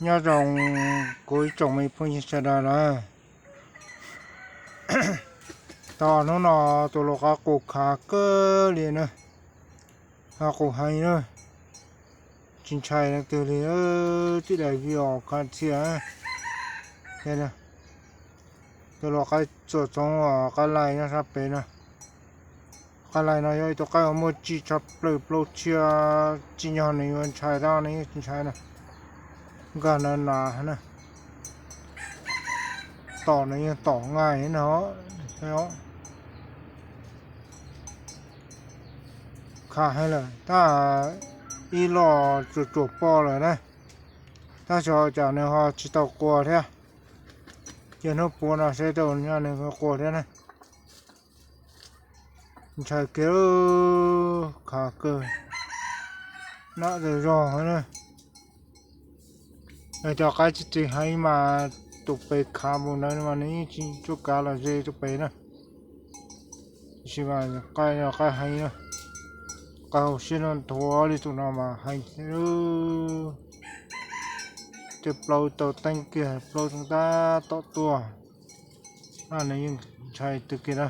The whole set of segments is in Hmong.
Nyob zoo kuv ib tsoom me phooj ywg sawv daws na. Tau hnub no tus lau qaib qus khav kawg li na, ho qus heev na, tsis ntshai leej twg li, tib daim vij os khav txhia. Tus lau qaib txuas txoov qaib laij nyob sab pem no. Qaib laij no yog ib tug qaib uas muaj tsim tshaj plaws plaub txhiab tsim nyog nws yuav ntshai dab nws yeej tsis ntshai na. Nkag na nas na, tom nws yeej tom nqaij no. Khav heev lawm, tab ib los tsuas tsuas poj lawm na, tab sis cas nws ho tsis tau qua thiab. Ces hnub puav no saib tau nyob nws qua thiab na. Ntshai kiag, khav kawg, nab tas zog na. Cov qaib tsis tsis heev mas tus pem khav mus ntawd mas nws yeej tsis tshua kav los ze tus pem na. Tiam sis mas qaib no qaib heev na, qaib hauv siab no nthuav li tus no mas heev thiab. Tej plaub tau teeb kiag plaub tseem tab tom tuaj, nws yeej ntshai twg kiag na.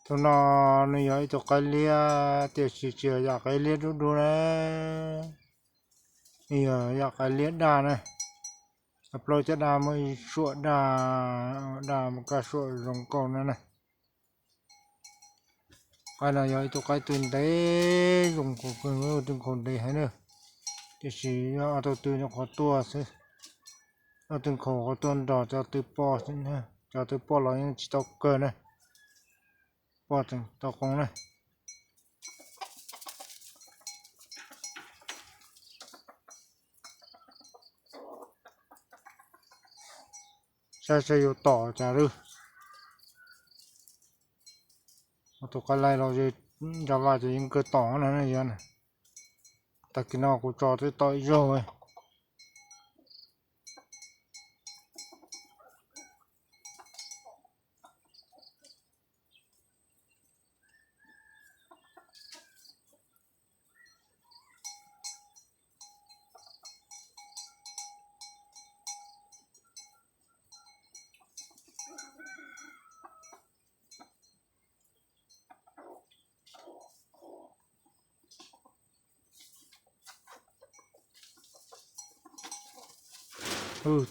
Tus no nws yog ib tug qaib liab tiam sis tsis yog yam qaib liab dub dub na, nws yog yam qaib liab daj na. Plaub caj daj muaj ib suam daj, daj muaj kaj suam zoo nkauj na na. Qaib no yog ib tug qaib tw ntev zoo nkauj kawg, tw nkhaus ntev heev na. Tiam sis yog ob tug tw nyuam qhuav tuaj xwb, ob tw nkhaus qhuav tuaj nrog cov tw poj xwb, cov tw poj los yeej tsis tau kawg na, poj tseem tau qoov na. Saib saib yuav tom cas lawm. Tus qaib laij los ze ntsa vaj ces yeej kawg tom no yog. Tag kis no kuv tso twb tom ib zaug.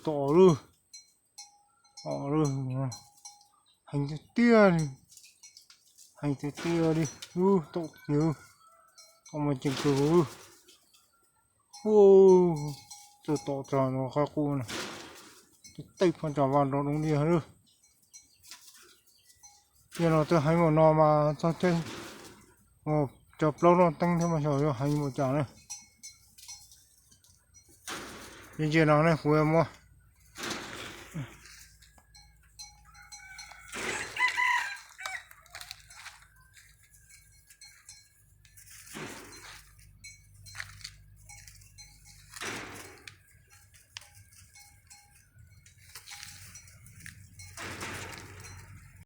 Tom lawm, tom lawm, heev tiag tiag li, heev tiag tiag li, tom tiag, tom mas ceev kawg. Ua, twb tom txog no qab qus na, tej phab ntsa vaj nrov doo diag lawm. Yog no twb heev npaum no mas txog caij cov plaub loj teeb thiab mas xyov yuav heev npaum cas na. Ntsia no ne, kuv yuav muab